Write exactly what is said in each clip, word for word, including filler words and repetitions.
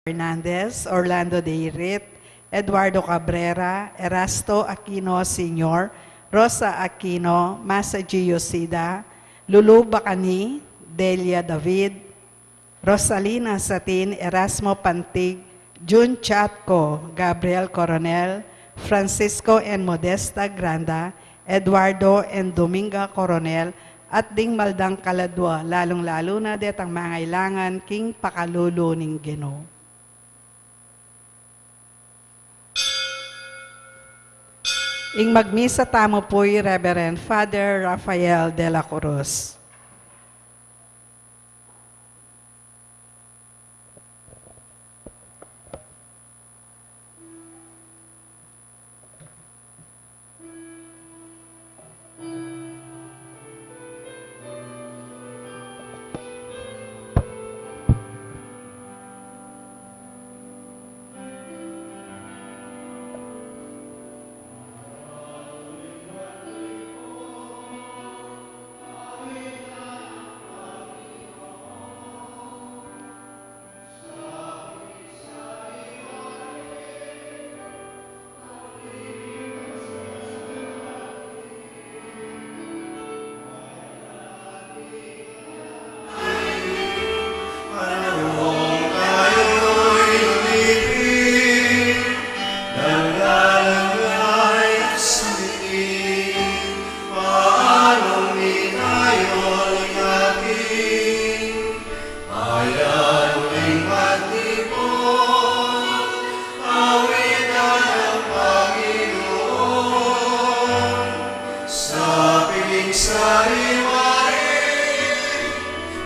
Fernandez, Orlando Deirit, Eduardo Cabrera, Erasto Aquino Senior, Rosa Aquino, Masa G. Yosida, Lulu Bacani, Delia David, Rosalina Satin, Erasmo Pantig, Jun Chatco, Gabriel Coronel, Francisco and Modesta Granda, Eduardo and Dominga Coronel, at ding maldang kaladwa, lalung-lalu na detang mangailangan king pakalulu ning Ginu. Ing magmisa tamu pu i Reverend Father Rafael de la Cruz. Ayan ing matipun, awitan ng Panginoon, sa piging sariwa rin,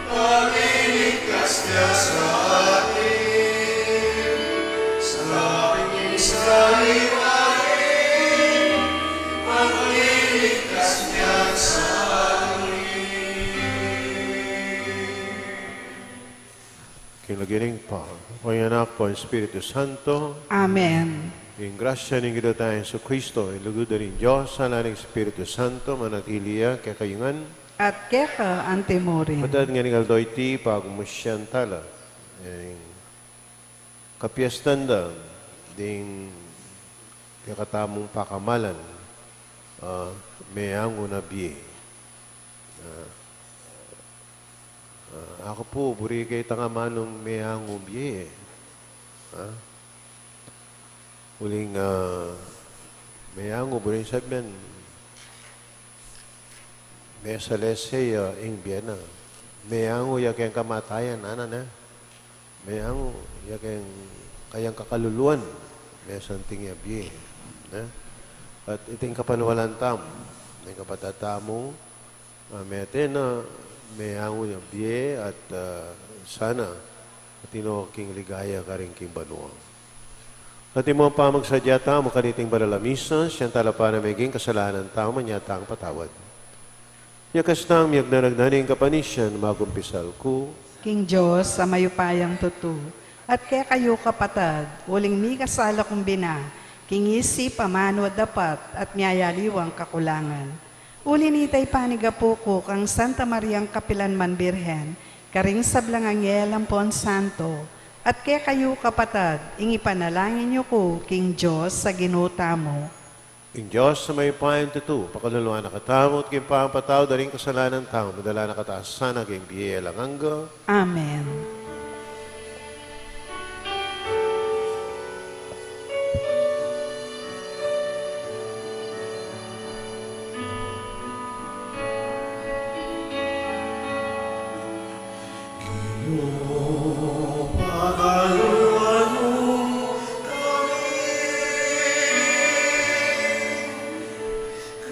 pagliligtas niya sa atin. Sa piging sariwa rin, pagliligtas niya sa atin. King lagyu ning Ibpa, ning Anak, ning Espiritu Santo. Amen. Ing grasya ning Ginu tang Jesucristo, ing lugud da ning Dios, sala ning Espiritu Santo, manatili ya kekayu ngan. At keka anti mu rin. King aldo iti, pagmusian tala ing kapiestan da ding kekatamung pakamalan, ah, meangu na bie. Ah, ah, aku pu, buri ke itang amanung meangu bie. Ah? Uling, ah, meangu, buri sabyan, mesalese ya ing bie na. Meangu ya keng kamatayan, ana na. Meangu ya keng kayang kakaluluan, mesanting ya bie, ne? At iting kapanualan tamu, ning kapatad tamu, ah, mete na, meangu ya bie at, ah, sana atin no king ligaya karin king banua. At ing pamagsadya tamu kaniting banal a misa, siya tala pa na meging kasalanan tamu, manyatang patawad. Yakas tang miyagdanag na ning kapanisian, magkumpisal ku king Dios a mayupayang tutu, at kekayu kapatad, uling mikasala kung bina, king isip, amanu, dapat, at miyayaliwang kakulangan. Uli nita ipanigapu ku kang Santa Mariang kapilanman Birhen, karing sablang anghel ampon santo, at kekayu kapatad, ing ipanalangin yu ku king Dios a Ginu tamu. Ing Dios a mayupayang tutu, pakaluluan na katamu, at king pamapatawad da ring kasalanan tamu, madala na katamu sana king bie alang angga. Amen.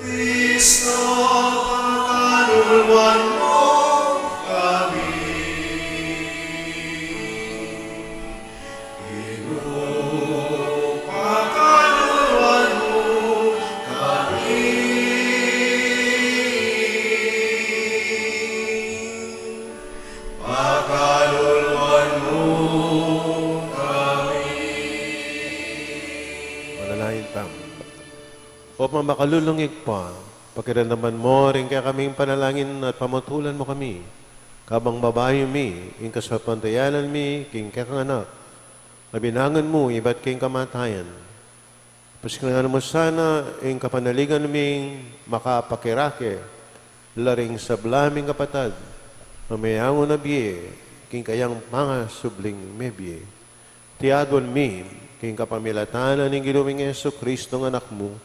Kristo, pakaluluan mu kami. Ginu, pakaluluan mu kami. Pakaluluan mu kami. Manalangin tamu. O mamakalulung Ibpa, pakiramdaman mu ring kekaming panalangin at pamatulan mu kami, kabang babayu mi ing kasalpantayanan mi king kekang Anak, A binangun mu ibat king kamatayan, pasiklan mu sana ing kapanaligan ming makapakirake la ring sabla ming kapatad a meyangu na bie king kayang pangasubling mebie. Iti aduan mi king kapamilatan ning Ginu ming Jesucristo a Anak mu,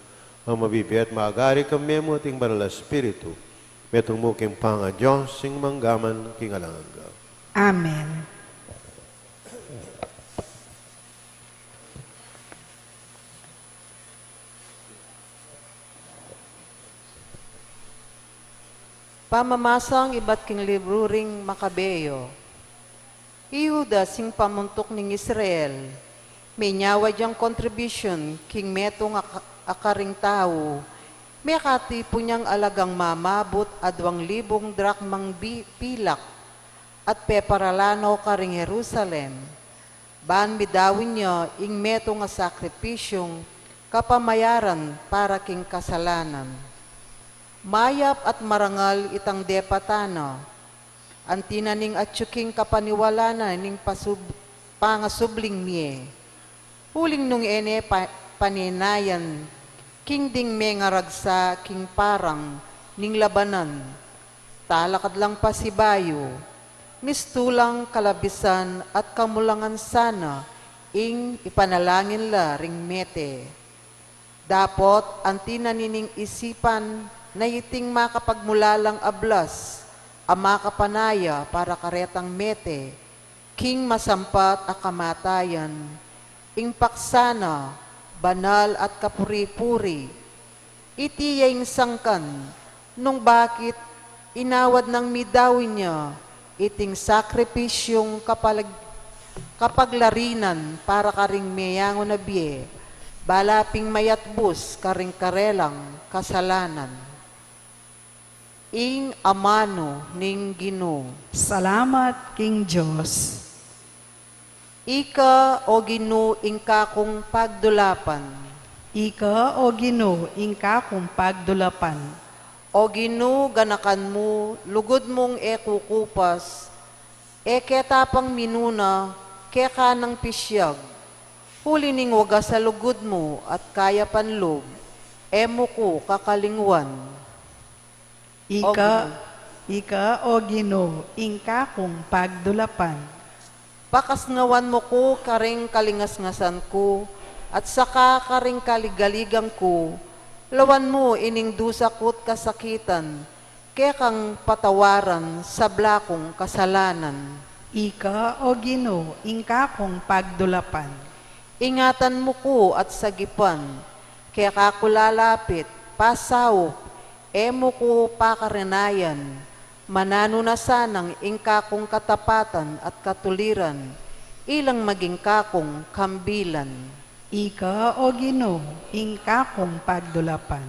a mabibie at magari kami mu at ing Banal a Espiritu, metung mu king pangaDios ing mangga man king alang angga. Amen. Pamamasang ibat king libru ring Makabeo. I Judas, ing pamuntuk ning Israel, minyawad yang kontribusyun king metung a ka-, a karing tau, mekatipun yang alagang mamabut aduang libung drakmang bi-, pilak, at peparala no karing Jerusalem. Ban midawin ya ing metung a sakripisyung kapamayaran para king kasalanan. Mayap at marangal itang depatan na, anti na ning atyu king kapaniwalan na ning pasub-, pangasubling mie. Uling nung e ne pa-, panenayan king ding mengaragsa king parang ning labanan, talakad lang pasibayu, mistulang kalabisan at kamulangan sana ing ipanalangin la ring mete. Dapot anti na nining isipan na iting makapagmulalang ablas a makapanaya para karetang mete king masampat a kamatayan, ing paksa na, banal at kapuri-puri. Iti ya ing sangkan nung bakit inawad nang midawin ya iting sakripisyung kapalag-, kapaglarinan para karing meyangu na bie, bala ping mayatbus karing karelang kasalanan. Ing amanu ning Ginu. Salamat king Dios. Ika, O Ginu, ing kakung pagdulapan. Ika, O Ginu, ing kakung pagdulapan. O Ginu, ganakan mu, lugud mung e kukupas, e ketapang minuna, keka nang pisyag. Uli ning wagas a lugud mu at kayapan lub, e mu ku kakalingwan. Ika, O Ginu. Ika, O Ginu, ing kakung pagdulapan. Pakasnawan mu ku karing kalingasngasan ku, at saka karing kaligaligan ku, lawan mu ining dusa ku't kasakitan, kekang patawaran sabla kung kasalanan. Ika, O Ginu, ing kakung pagdulapan. Ingatan mu ku at sagipan, keka ku lalapit, pasaup, e mu ku pakarenayan, mananu na sanang ing kakung katapatan at katuliran, ilang maging kakung kambilan. Ika, O Ginu, ing kakung pagdulapan.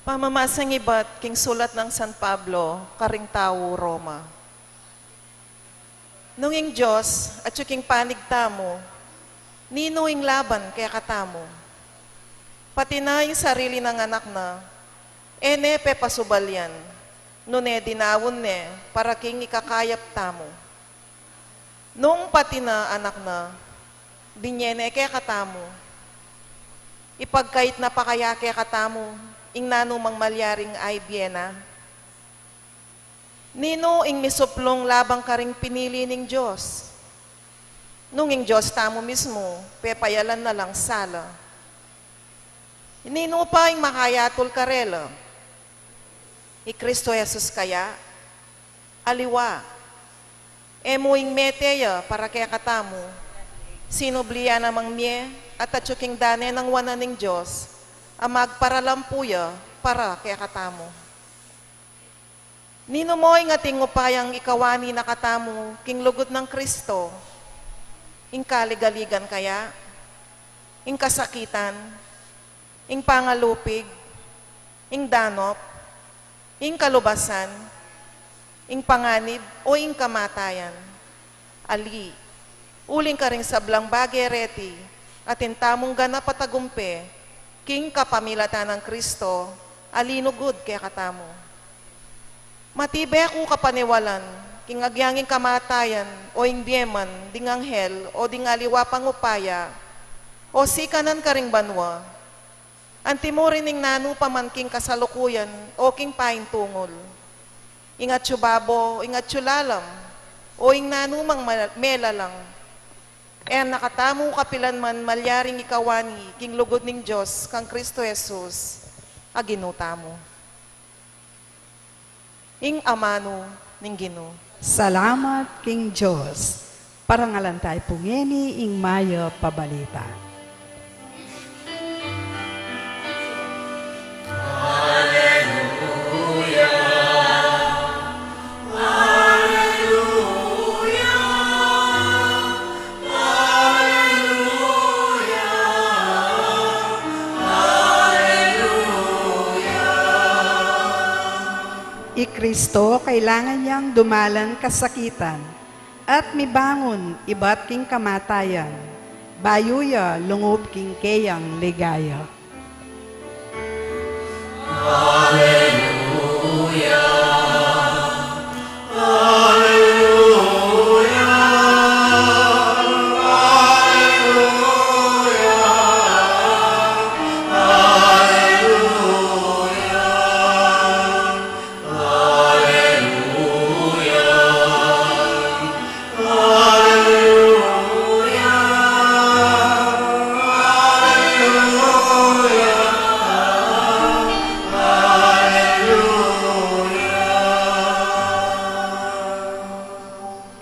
Pamamasang ibat king sulat nang San Pablo karing tau Roma. Nung ing Dios atyu king panig tamu, ninu ing laban kekatamu? Pati na ing sarili nang Anak na, e ne pepasubal yan, nune dinaun ne para king ikakayap tamu. Nung pati na Anak na, binye ne kekatamu, ipagkait na pa kaya kekatamu ing nanumang malyaring aibie na? Ninu ing misuplung laban karing pinili ning Dios? Nung ing Dios tamu mismu, pepayalan na lang sala. Ninu pa ing makayatul karela? I Kristo Jesus kaya? Aliwa. E mu ing mete ya para kekatamu. Sinubli ya namang mie, at atyu king dane nang wanan ning Dios, a magparalampu ya para kekatamu. Ninu mo ing ating upayang ikawani na katamu king lugud nang Kristo? Ing kaligaligan kaya? Ing kasakitan? Ing pangalupig? Ing danop? Ing kalubasan? Ing panganib? O ing kamatayan? Ali, uling karing sablang bage reti, atin tamung ganap a tagumpe, King kapamilatan nang Kristo, a linugud kekatamu. Matibe ku kapaniwalan, king agyang ing kamatayan, o ing bie man, ding anghel, o ding aliwa pang upaya, o sikanan karing banua, antimurin ing nanu pa man king kasalukuyan, o king paintungul. Ing atsu babo, ing atsu lalam, o ing nanu mang ma-, melalang. E na katamu kapilan man malyaring ikawani, king lugud ning Dios, kang Kristo Jesus, a Ginu tamu. Ing amanu ning Ginu. Salamat king Dios. Parangalan tayu pu ngeni ing mayap a balita. I Kristo kailangan yang dumalan kasakitan at mibangun ibat king kamatayan, bayu ya lungub king keyang ligaya.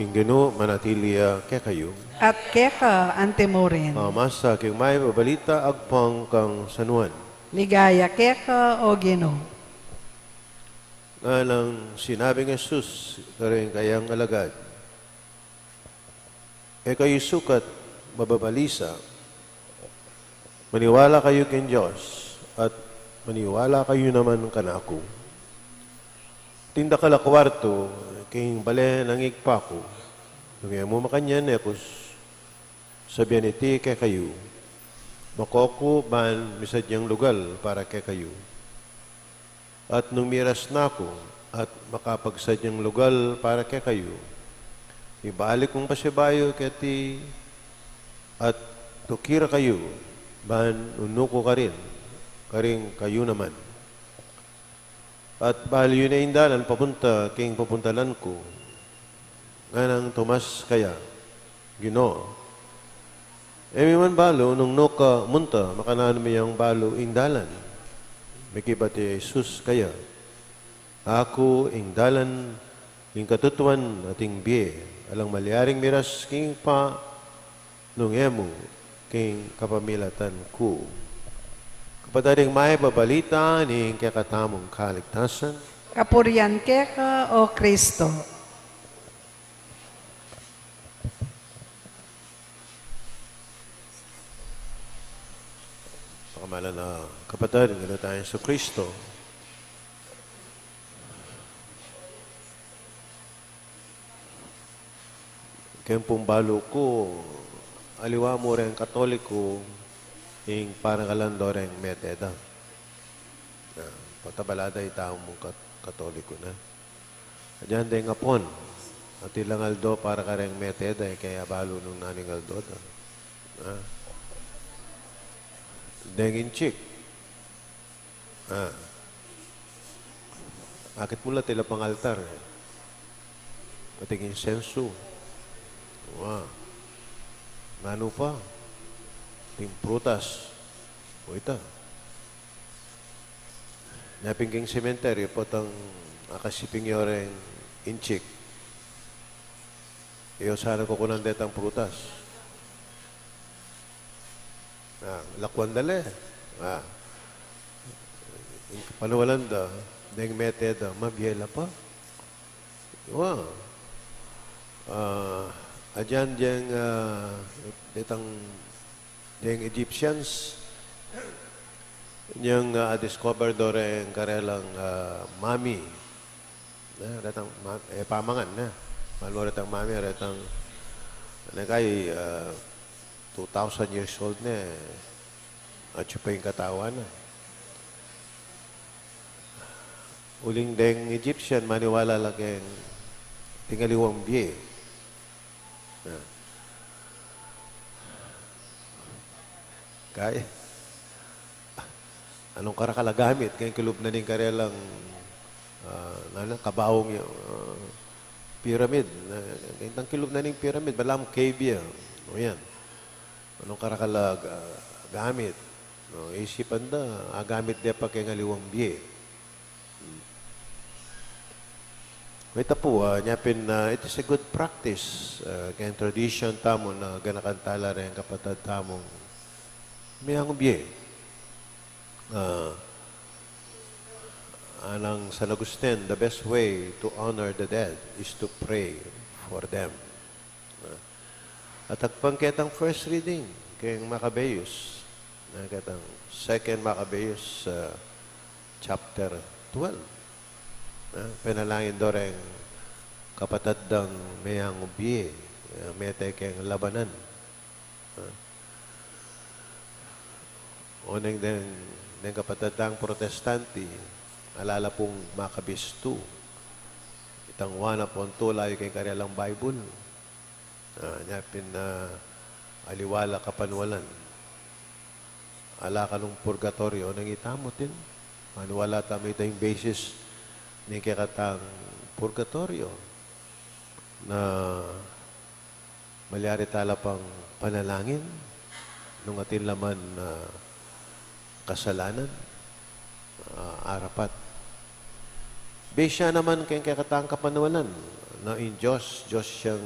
Ing Ginu manatili ya kekayu. At keka antimurin. Pamasa king mayap a balita agpang kang San Juan. Ligaya keka, O Ginu. Nganang sinabi nang Jesus karing kayang alagad, E kayu sukat mababalisa, maniwala kayu king Dios, at maniwala kayu naman kanaku. Atin dakal a kuwartu king bale nang Ibpa ku. Nung e mu makanyan, e ku sabian iti kekayu, mako ku ban misadyang lugal para kekayu. At nung miras na ku at makapagsadyang lugal para kekayu, ibalik kung pasibayu keti at tuki ra kayu, ban nunu ku karin, karing kayu naman. At balu yu ne ing dalan papunta king pupuntalan ku. Nganang Tomas kaya, Ginu, e mi man balu nung nu ka munta, makananu mi yang balu ing dalan? Mekibat i Jesus kaya, Aku ing dalan, ing katutuan, at ing bie. Alang malyaring miras king Ibpa nung e mu king kapamilatan ku. Kapatad, ing mayap a balita ning kekatamung kaligtasan. Kapurian keka, O Kristo. Pakamalan a kapatad, ing Ginu tang Jesucristo. Keng pung balu ku, aliwa mu reng Katoliko, ing parangalan do reng mete da. Ah, pota bala da ita mung Kat-, Katoliko na. Adyan deng Apon, atin lang aldo para kareng mete da, e ke abalu nung nanu ing aldo da. Ah. Deng Inchik. Ah. Akit mu la, atin la pang altar, e. Ating insensu. Wa. Nanu pa? Ating prutas. O ita. Nya pin keng sementeryo, potang akasiping yo reng Inchik. Iyo sana kukunan detang prutas. Ah, lakwan da le. Ah. Ing paniwalan da, deng mete da, mabie la pa. Wa. Ah, adyan deng, ah, detang, deng Egyptians, inyang, ah, discover do reng karelang, ah, mummy. Ne, retang ma-, e, pamangan, ne. Malu retang mummy, retang, ne, kay, ah, two thousand years old, ne. Atyu pa ing katawan na. Uling deng Egyptian, maniwala la keng ating aliwang bie. Ah. Kaya, anung karakal a gamit keng kilub na ning karelang, ah, nanu, kabaung, ah, pyramid. Ah, keng kilub na ning pyramid, balamu cave ya. O yan. Anung karakal a ga-, gamit? No, isipan da, agamit de pa keng aliwang bie. Hmm. Ita pu, ah, nya pin, ah, it is a good practice, ah, keng tradition tamu na ganakan tala reng kapatad tamung meyang bie. Ah, anang San Agustin, the best way to honor the dead is to pray for them. Ah, at agpang ketang first reading keng Maccabeus, na ketang Second Maccabeus, ah, chapter twelve. Ah, penalangin do reng kapatad dang meyang bie, ah, mete keng labanan. Ah. Oneng deng, deng kapatad dang Protestante, ala la pung Maccabees two. Itang one upon two, layu keng karelang Bible. Ah, nya pin, ah, aliwa la kapanwalan. Ala kanung purgatoryo, nung itamu tin, maniwala tamu ita ing basis ning kekatang purgatoryo. Na malyari tala pang panalangin nung atin la man, ah, kasalanan, ah, arapat. Base ya naman keng kekatang kapanwalan na ing Dios, Dios yang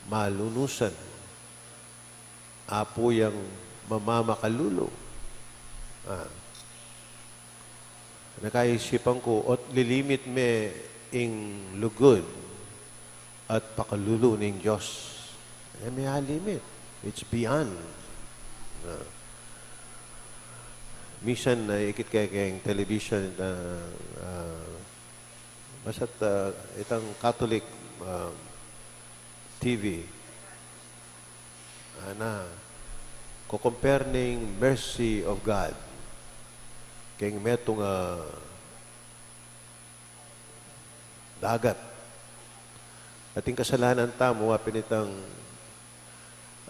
malunusan, Apu yang mamamakalulu. Ah. Nakaisipan ku, ot lilimit me ing lugud at pakalulu ning Dios. E me alimit. It's beyond. Ah. Misan, ah, ikit ke keng television, ah, ah, basta't, ah, itang Catholic, ah, T V. Ana, ko-compare ning mercy of God keng metung a dagat. Ating kasalanan tamu, wa pin itang,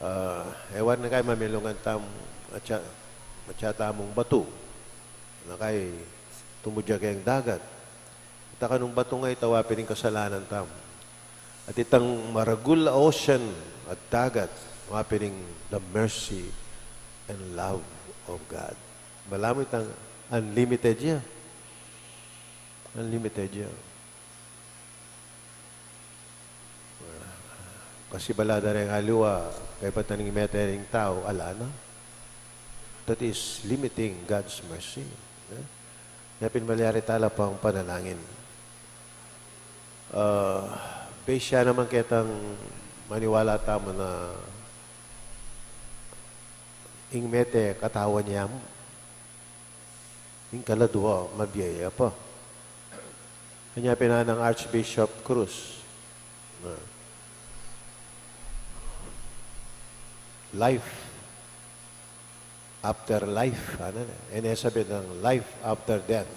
ah, e wa na kaya mamilungan tamu, atsa, atsa tamung batu. Na kaya tumud ya keng dagat. Ita kanung batu nga ita, wa pin ing kasalanan tamu. At itang maragul a ocean at dagat, wa pin ing the mercy and love of God. Balamu itang unlimited ya. Unlimited ya. Kasi bala da reng aliwa, kaybat na ning mete ring tau, ala na. That is limiting God's mercy. Eh? Nya pin malyari tala pang panalangin. Ah, base ya naman ketang maniwala tamu na ing mete katawan ya mu. Ing kaladua, mabie ya pa. Kanya pin nang Archbishop Cruz na life after life, ana na. E ne sabi nang life after death.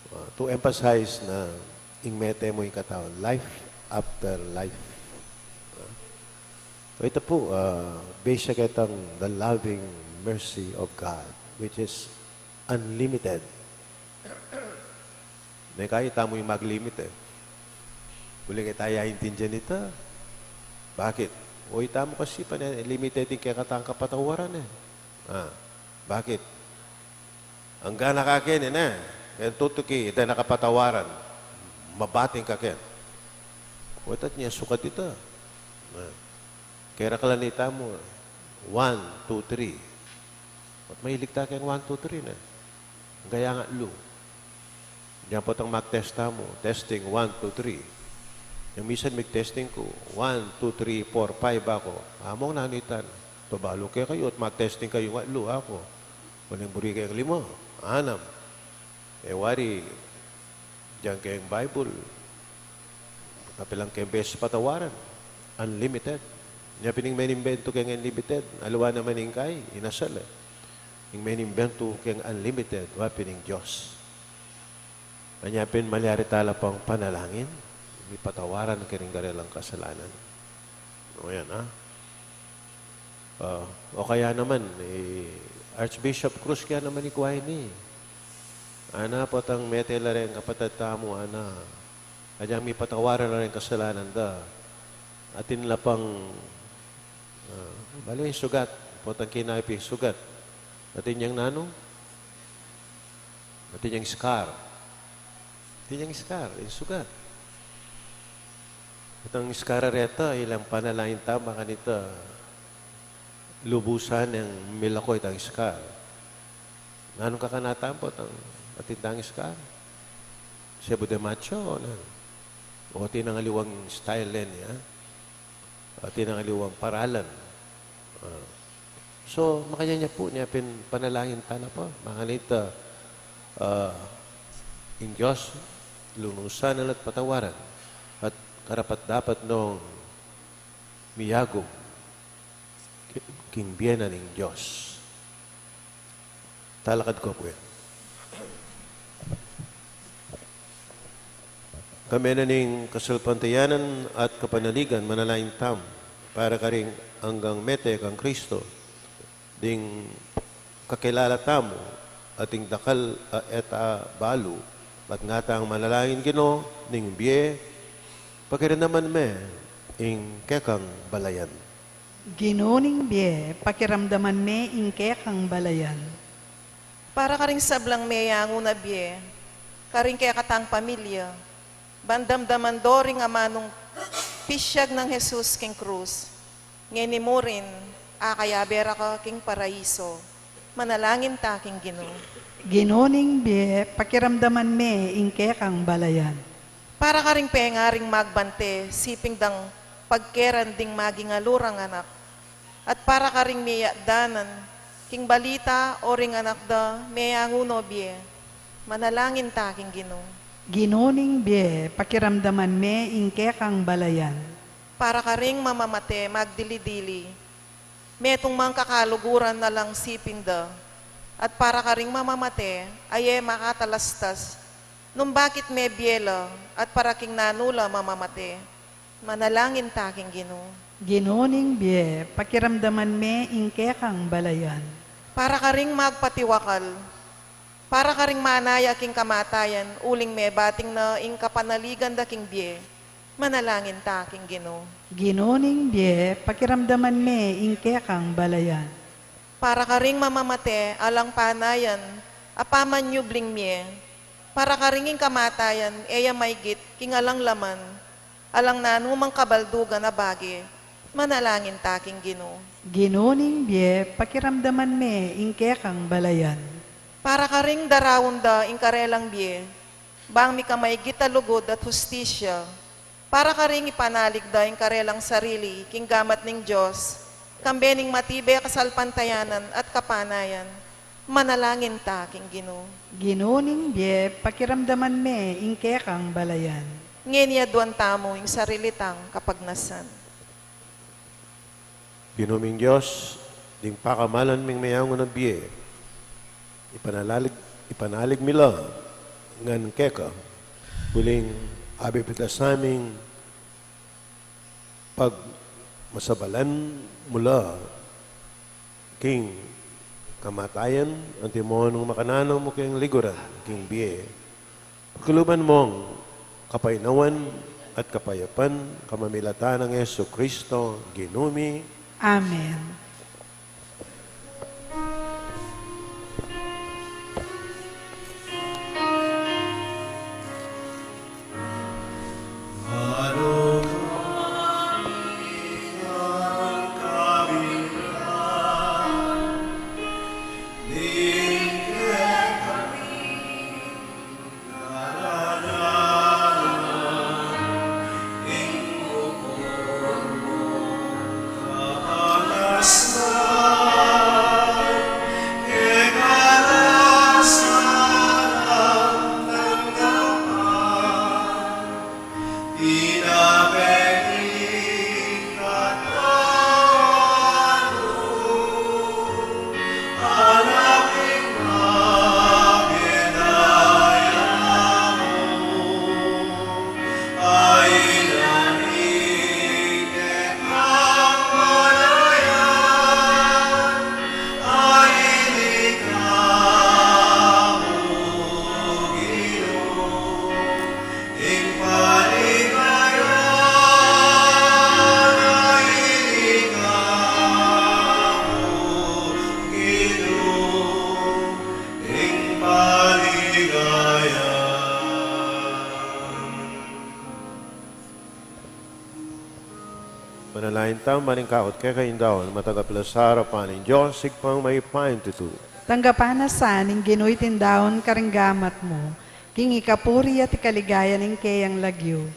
Uh, to emphasize na ing mete mu ing katawan, life after life. Uh, ita pu, uh, base ya ketang the loving mercy of God, which is unlimited. Nung kaya itamu ing maglimit e. Uling e ta ya aintindian ita. Bakit? O itamu kasi pane limited ing kekatang kapatawaran e. Ah, bakit? Angga na kaken, e ne. Keng tutuki, ita na kapatawaran. Mabating kaken. Waitat nya sukat ita. Ah. Kaya karakal itamu, one, two, three. At mahilig ta keng one, two, three ne. Gaya nga lu. Diyan potang mag-test tamu. Testing, one, two, three. Yang misan mig-testing ku, one, two, three, four, five aku. Among nanu itan. Tubalu ke kayu at mag-testing kayu nga lu aku. Uling buri keng lima, anam. E wari, diyan keng Bible, kapilan keng beses patawaran? Unlimited. Nya pin ing menimbentu keng unlimited, aliwa naman ing kai, inasal e. Ing menimbentu keng unlimited, wa pin ing Dios. Anya pin malyari tala pang panalangin, mipatawaran karing karelang kasalanan. O yan, ha? Ah, o kaya naman, eh, Archbishop Cruz kaya naman ikwa ini. Ana, potang mete la reng kapatad tamu, ana, agyang mipatawaran la reng kasalanan da. Atin la pang, ah, bale, sugat, potang kinapi sugat. Atin yang nanu? Atin yang scar. Atin yang scar, ing sugat. Itang scar a reta, ilang panalangin ta, makanita lubusan yang milako itang scar. Nanung kakanatan potang atin tang scar? Cebu de Macho, o nanu? O atin nang aliwang style yan, ya? Atin nang aliwang paralan. Ah. So, makanyan ya pu, nya pin panalangin tana pa. Makanita, ah, ing Dios, lunusan na la't patawaran. At karapat-dapat nong miyagum king bie na ning Dios. Talakad ko pu. Kame na ning kasalpantayanan at kapanaligan, manalangin tamu para karing anggang mete kang Kristo, ding kakilala tamu, ating dakal a eta balu, at ngatang manalangin, Ginu ning bie, pakiramdaman me ing kekang balayan. Ginu ning bie, pakiramdaman me ing kekang balayan. Para karing sablang meyangu na bie, karing kekatang pamilya, ban damdaman do ring amanung pisyag nang Jesus king krus, ngeni murin, akayabe ra ka king paraiso. Manalangin ta king Ginu. Ginu ning bie, pakiramdaman me ing kekang balayan. Para karing pengaring magbante, siping dang pagkeran ding magingalu rang anak, at para karing miyadanan king balita o ring anak da meyangu no bie, manalangin ta king Ginu. Ginu ning bie, pakiramdaman me ing kekang balayan. Para karing mamamate magdili-dili, metung mang kakaluguran alang siping da, at para karing mamamate a e makatalastas nung bakit mebie la, at para king nanu la mamamate, manalangin ta king Ginu. Ginu ning bie, pakiramdaman me ing kekang balayan. Para karing magpatiwakal, para karing manaya king kamatayan uling mebating na ing kapanaligan da king bie, manalangin ta king Ginu. Ginu ning bie, pakiramdaman me ing kekang balayan. Para karing mamamate alang panayan a pamanyubling mie, para karing ing kamatayan e ya maygit king alang laman, alang nanu mang kabaldugan a bage, manalangin ta king Ginu. Ginu ning bie, pakiramdaman me ing kekang balayan. Para karing daraun da ing karelang bie, bang mikamaygit a lugud at hustisya, para karing ipanalig da ing karelang sarili king gamat ning Dios, kambe ning matibe a kasalpantayanan at kapanayan, manalangin ta king Ginu. Ginu ning bie, pakiramdaman me ing kekang balayan. Ngeni aduan tamu ing sarili tang kapagnasan. Ginu ming Dios, ding pakamalan ming meyangu nang bie, ipanalalig, ipanalig mi la ngan keka, uling abe pita sa ming pagmasabalan mu la king kamatayan, antimo nung makananu mu keng liguran king bie. Pakiluban mung kapaynawan at kapayapan, kapamilatan nang Jesu Kristo, Ginu mi. Amen. Manalangin tamu, ban ing kakung keka ing daun, matagap la sa arapan ning Dios, Ibpang mayupayang tutu. Tanggapan na sa ning Ginu iting daun karing gamat mu, king ikapuri at ikaligaya ning keyang lagyu,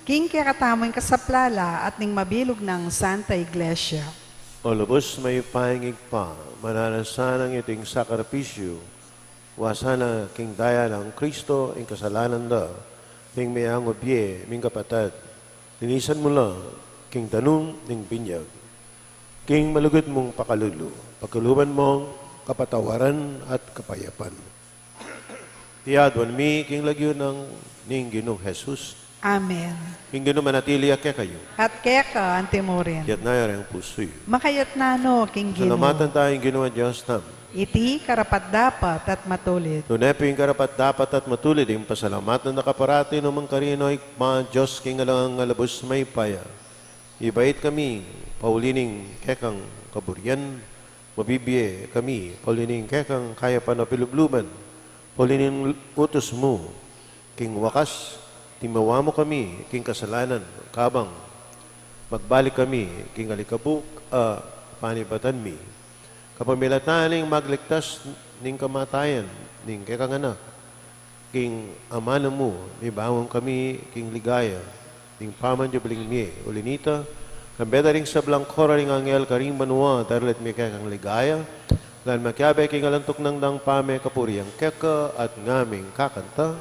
king kekatamung kasaplalan at ning mabilug nang Santa Iglesia. O lubus mayupayang Ibpa, manalangin sana iting sakripisyu, uwa sana king daya nang Kristo ing kasalanan da, king meangu bie ming kapatad, linisan mu la king danum ning binyag, king malugud mung pakalulu, pakiluban mung kapatawaran at kapayapan. Iti aduan mi king lagyu nang ning Ginung Jesus. Amen. Ing Ginu manatili ya kekayu. At keka anti mu rin. Iyatas yu ring pusu yu. Makayatas no king Ginu. Pasalamatan taya ing Ginung Dios tamu. Iti karapat-dapat at matulid. Tune pin karapat-dapat at matulid ing pasalamatan da ka parati nukarin man, Ibpa, Dios king alang angga, lubus mayupaya. Ibait kami pauli ning kekang kaburian, mabibie kami pauli ning kekang kayapan a pilubluban, pauli ning utus mu. King wakas, timawa mu kami king kasalanan, kabang magbalik kami king alikabuk a panibatan mi. Kapamilatan ning magligtas ning kamatayan ning kekang Anak, king amanu mu, mibangun kami king ligaya ning pamanjubling mie. Uli nita, kambe da ring sablang koro ring anghel karing banua, daralit mi kekang ligaya, ngan makiabe king alang tuknang dang pamikapurian keka at ngaming kakanta.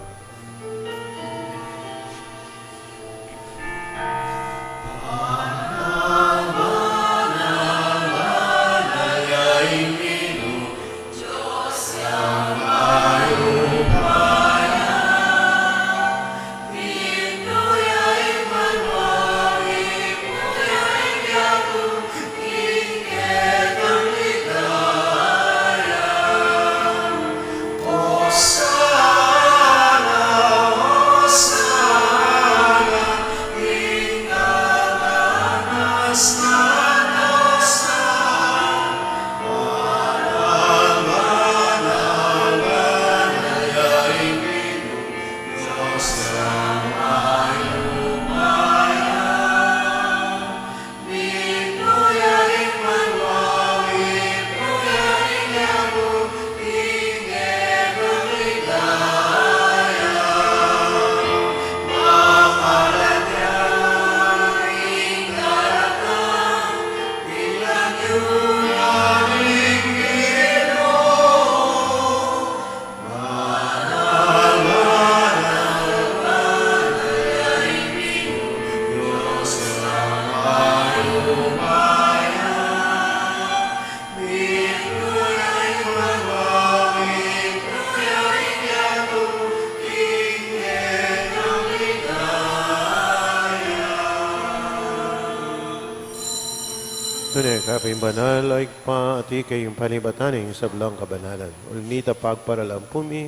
Tune ka pin banal, O Ibpa, at ika ing panibatan ning sablang kabanalan. Uli nita pagparalan pu mi,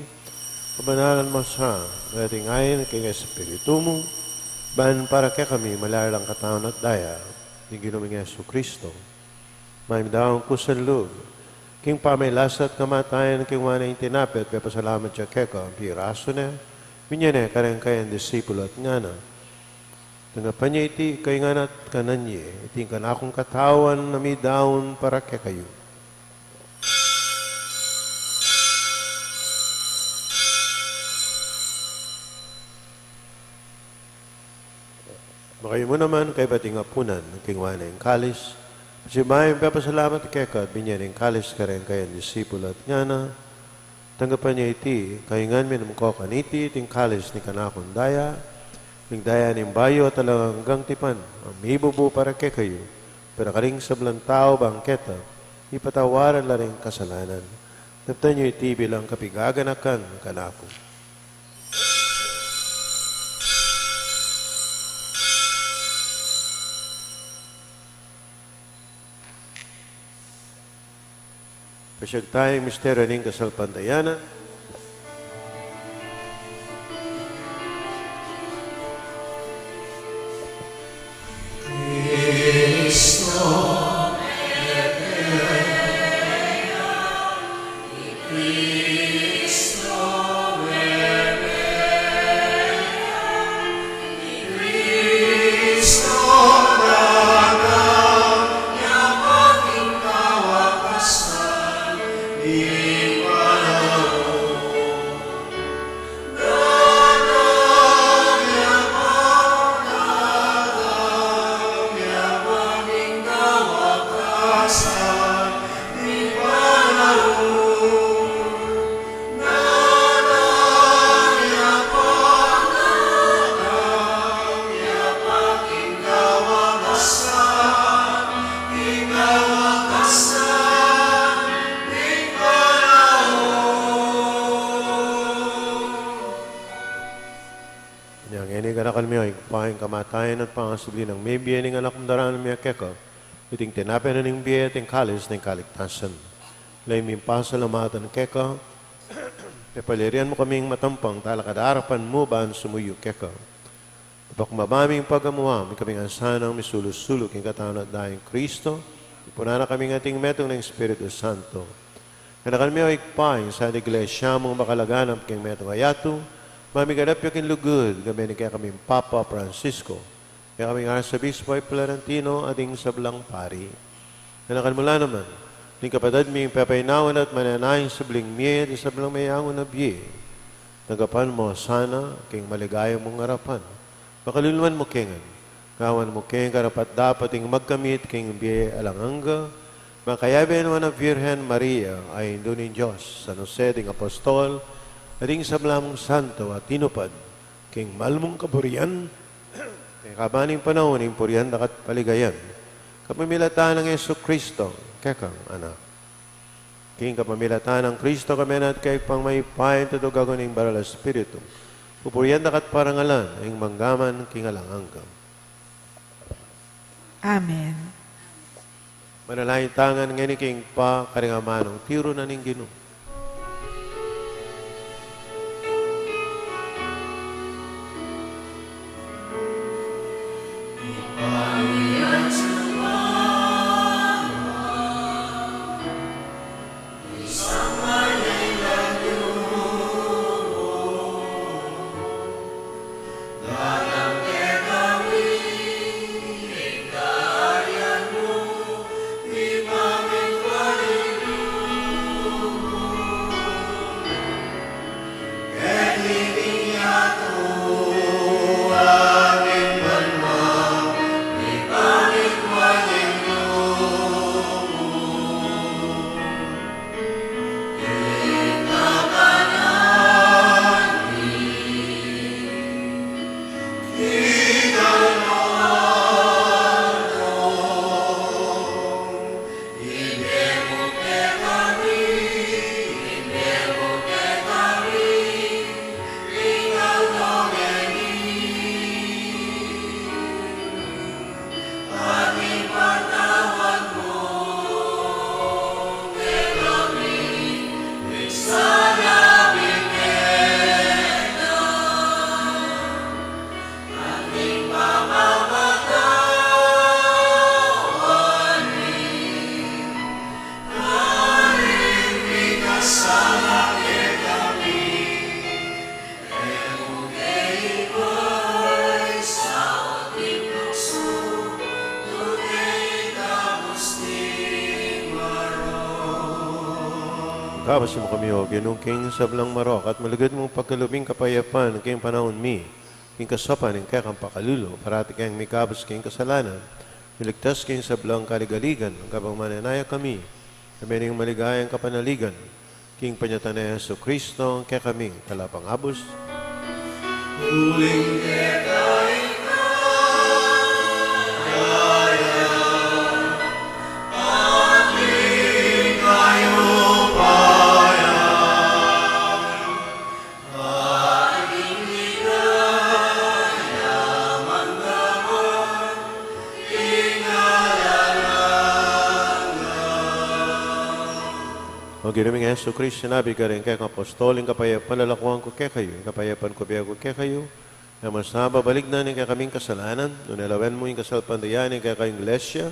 pabanalan mu sa, at ing ain king Espiritu mu, ban para kekami malalang katawan at daya ning Ginu ming Jesucristo. Mayam daun ku sa lub, king pamagkasakit at kamatayan, king wari ning tinape, pepasalamat ya keka, pirasu ne, binie ne kareng kayang disipulo at ngana: Tanggapan ye iti, kayu ngan at kanan ye, iti ing kanakung katawan a midaun para kekayu. Makayu mu naman kaybat ing apunan, king wari ning kalis, pasibayu pepasalamat keka, binie ne ing kalis kareng kayang disipulo at ngana: Tanggapan ye iti, kayu ngan minum ko kaniti, iti ing kalis ning kanakung daya, ing daya ning bayu at alang anggang tipan, a mibubu para kekayu, para karing sablang tau, bang keta ipatawad la ring kasalanan. Daptan yu iti bilang kapaganakan kanaku. Pasyag taya ing misteryu ning kasalpantayanan. Ngeni ganakan mi, o Ibpa, ing kamatayan at pangasubli nang mebie ning Anak mung daranan mi keka, iting tinape na ning bie at ing kalis ning kaligtasan. Lalam ming pasalamatan keka, pepalyarian mu kaming matampang talakad king arapan mu ban sumuyu keka. Pakbabaan ming pagamuan, mikaming asanang misulu-sulu king katawan at daya nang Kristo, tipunan na kami king ating metung nang Espiritu Santo. Ganakan mi, o Ibpa, ing Santa Iglesia mung makalaganap king metung a yatu, mamiganap ya king lugud, gamian ning kekaming Papa Francisco, kekaming Arsobispo Florentino, at ding sablang pari. Ganakan mu la naman ding kapatad ming pepainawa na at manenaya ing sablang mie, at ding sablang meangu na bie. Tanggapan mu la sana king maligaya mung arapan. Pakaluluan mu kami ngan. Gawan mu kaming karapat-dapat ding magkamit king bie alang angga, makayabe na Nuan a Virgen Maria, a Indu ning Dios, San Jose ding Apostol, at ding sablang santo a tinupad king mal mung kaburian, king kaban ning panaun, ing purian da ka at paligayan, kapamilatan nang Jesucristo, kekang Anak. King kapamilatan nang Kristo, kami na at kekang mayupayang tutugagun ning Banal a Espiritu, pupurian da ka at parangalan, ing mangga man king alang angga. Amen. Manalangin tamu ngan ngeni king pakaring amanung tiru na ning Ginu. Ikabus mu kami, O Ginu, king sablang marok, at malugud mung pagkalub ing kapayapan king panaun mi, king kasaupan ning kekang pakalulu, parati keng mikabus king kasalanan, miligtas king sablang kaligaligan, kabang manenaya kami king maligayang kapanaligan, king panyatang nang Jesucristo, kekaming Talapangabus. Uling keka ing kayarian, at ing kayupayan, at ing ligaya mangga man king alang angga. O Ginu ming Jesucristo, sinabi mu karing kekang apostol, ing kapayapan lalakuan ku kekayu, ing kapayapan ku bie ku kekayu, e mu sana babalikdan ing kekaming kasalanan, nune lawen mu ing kasalpantayanan ning kekang Iglesia,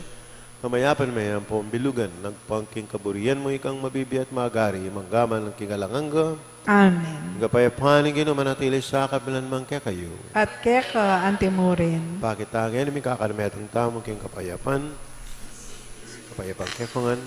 pamayapan me ampong bilugan, agpang king kaburian mu, ikang mabibie at magari, mangga man king alang angga. Amen. Ing kapayapan ning Ginu manatili sa kapilan man kekayu. At keka anti murin. Pakit tamu ngeni ing kakalmetung tamu king kapayapan. Kapayapan kekayu ngan.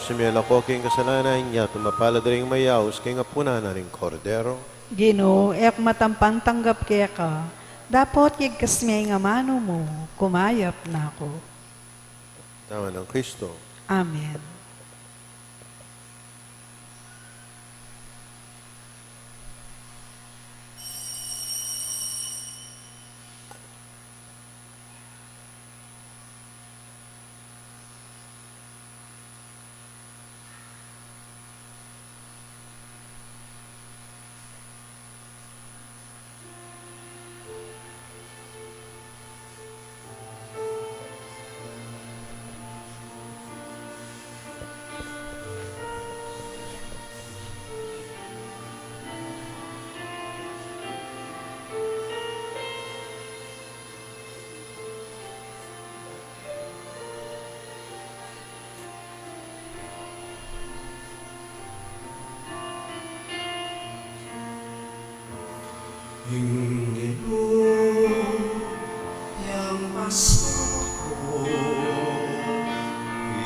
Sumela ko king kasalanan, inya tumapalad ring mayaus king apunan na ning Kordero. Ginu, e ku matampang tanggap keka, dapot yagkas me ing amanu mu, kumayap na ku. Tama nang Kristo. Amen. Ing Ginu, yang pastor ku,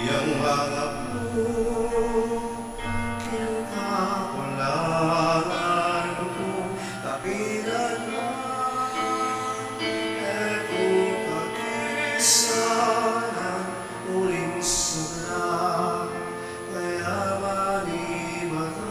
yang mangapu king kakulangan ku, kapilan man e ku kakisanan, uling sabla kayaman ibat na.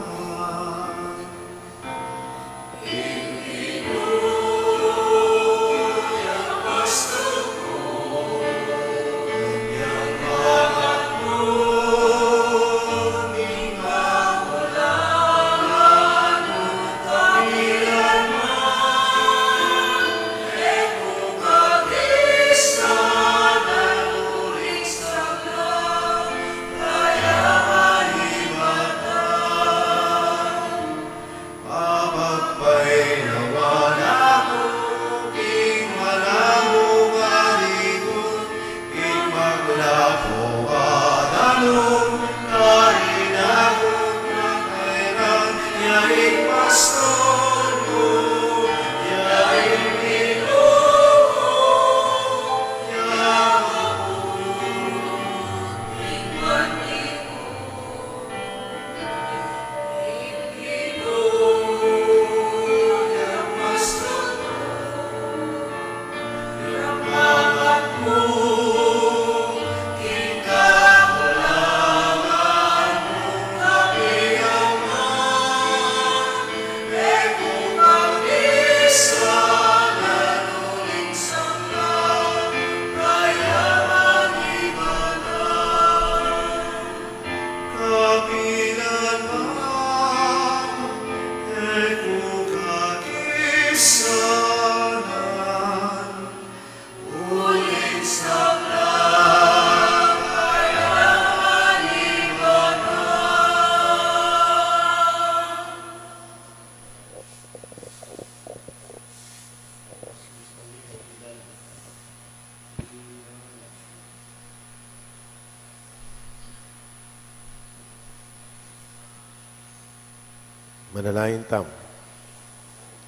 Manalangin tamu.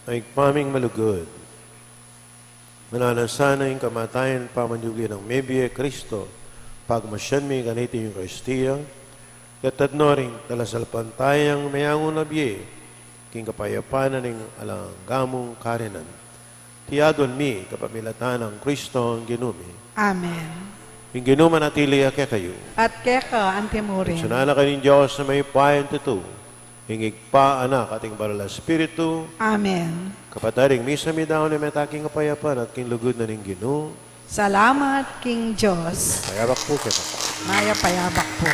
Ibpa ming malugud, mananu sana ing kamatayan pamanyubli nang mebie Kristo, pagmasyan mi kaniting Eukaristia, kayabe no ring talasalpantayang meyangu na bie king kapayapan na ning alang angga mung karinan. Iti adwan mi kapamilatan nang Kristong Ginu mi. Amen. Ing Ginu manatili ya kekayu. At keka anti mu rin. Atsu na la kayung Dios a mayupayang tutu, ing Ibpa, Anak, at ing Banal a Espiritu. Amen. Kapatad, ing misa mi daun na mete king kapayapan at king lugud na ning Ginu. Salamat king Dios. Mayap a abak pu kekayu. Mayap a abak pu.